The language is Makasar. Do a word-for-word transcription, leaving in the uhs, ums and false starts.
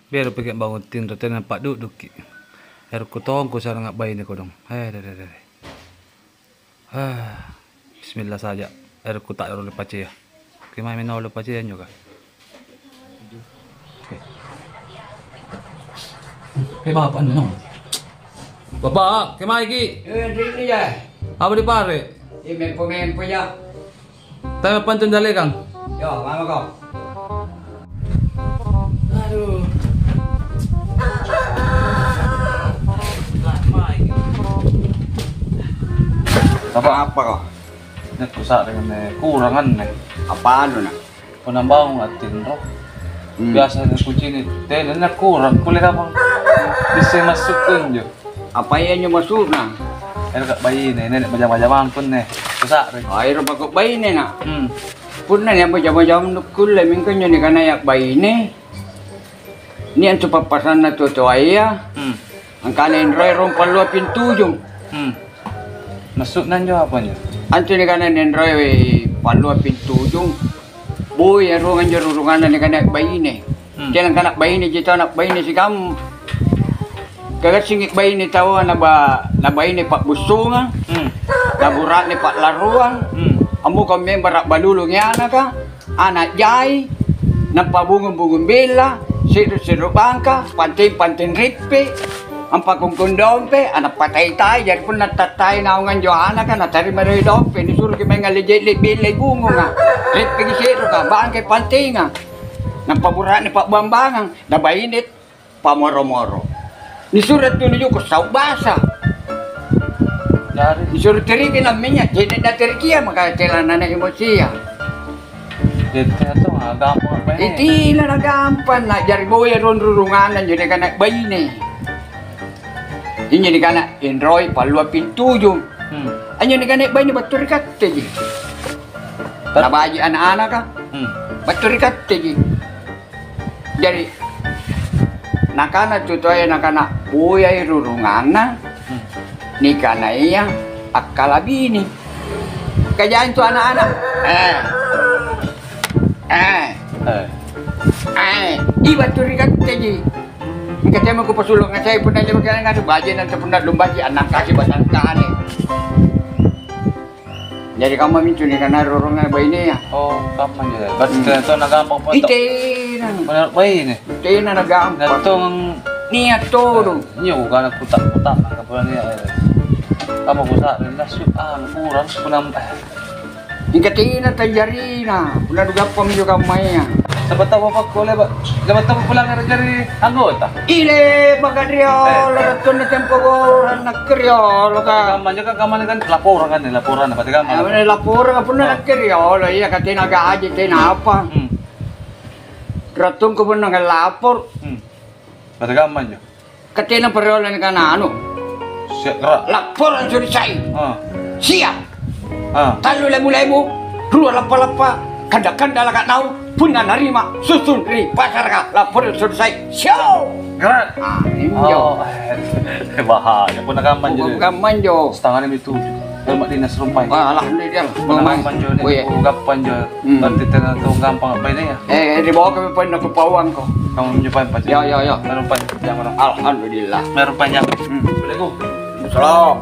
Beru piki' bangung tinro, tena padudukki'. Ero' kutongko saranga' baine kodong. Eh, re, re, re, re. Ah, bismillah saja. Ero' kuta'ro ri pacea. Kemae menolo pacea nyoka. Eh, bapa' anne, no? Bapa', kemae ki'? Eh, dini ya. Apa dipare'? Iya, mempo-mempo ya. Tama pancong dalekang. Yo, mama ko. Aduh. Apa, apa ko? Ini kusa'ring anne, kurang anne. Apa anu na? Punna bangung attinro. Hmm. Biasa anne kucini', tena anne kurang, kulle kapang. Bisa masuk kunjo. Apa iya njo maksudna? Ero' ka' baine, nene' bajang-bajamang kunne. Kusa'ring. Ah, ero' pako' baine na. Hmm. Punna nia' bajang-bajang nukkulle, mingka njo nikanaya baine. Nia' antu pappasanna tutoaya. Hmm. Angkana inroi rong pallua pintujung. Hmm. Maksudna njo apa njo? Antu nikana inroi pallua pintujung. Boya rong anjo rurunganna nikana baine. Hmm. Tena kana' baine ji tau ana' baine sikamma. Kagassingi baine taua naba-, nabaine pa'bussongang, hmm, nabura'ne pa'laruang, hmm, ammuka membara' balulungi anaka, ana' jai, nampa bungung-bungung bella, se're-se're bangka, panteng-panteng rippe, ampakungkung dompe, ana' patai-tai, jari punna tattai naung anjo anaka, natarima doe' dompe, nisuroki mange alle je'le' bellai bungunga, rippeki se'reka, bangkai pantenga. Nampa bura'ne pa'bambangang, na baine pamoro-moro. Nisuro tunu juku' sau' basa. Jari? Nisuro teriki na minnya', je'ne' na terikia maka celana na emosia. Jette to, ah, gampang apa ini? Itila na gampang, na jari boya rong rurunganna anjo nikana baine. Injo nikana inroi pallua pintujung. Hmm. Anjo nikana baine battu ri katteji. Bat- Nabaji ana'-anaka, hmm, battu ri katteji. Jari, nakana tutoaya, nakana, "Boyai rurunganna, hmm, nikanaia akkalabini." Kajang tu ana'-ana', eh, eh, eh, iba tu ri katteji. Engka temo kupasulu' ngasai punna lima kali ngadu baji nanti punna lumbaji annang kasi batang kale. Jari kamma mintu nikana rurungang bainea. Oh, kamma njo. Berarti, hmm, tena to na gampang punna. Itena. Punna baine. Tena na gampang. Dan tong nia' todo. Injo kukana kutak-kutak, angka punna nia'. Kamma kusa'ring lassu, ah, kurang, punna, eh. Mingka tena tajarina, punna nugappami injo kammaya. Saba' tau bapakko leba', saba' tau pulang jari anggota. Ile, maka riolo, eh, rattonna tempo goreng, nakke riolo, ka. Kamma njo, kan kamma ni kan laporan kan, laporan apa kamma? Eh, laporan punna, ah, nakke riolo, iya, ka tena gaji, tena apa. Hmm. Rattungku punna ngalapor. Hmm. Apa kamma njo? Ka tena parriolo nikana anu. Siap, gerak. Laporan selesai. Ah. Siap. Ah. Tallu lemu-lemu, rua lappa-lappa, kanda-kanda laka naung, punna narima susun ri pasaraka, laporan selesai. Siap. Gerak. Ah, injo. Oh, eh, bahaya. Punna kamma njo. Punna kamma njo. Setengah lima itu. Kalau mak dinas rumpai. Wah, alhamdulillah. Punna kamma njo, nih, oh, iya, gappan njo. Hmm. Berarti tena tong gampang apa ini ya? Eh, ri bawah kami poin nakupauangko. Kamu njo poin pasti. Ya, ya, ya. Meron poin jam berapa? Alhamdulillah. Meron poin jam. Hmm. Assalamualaikum. Salam.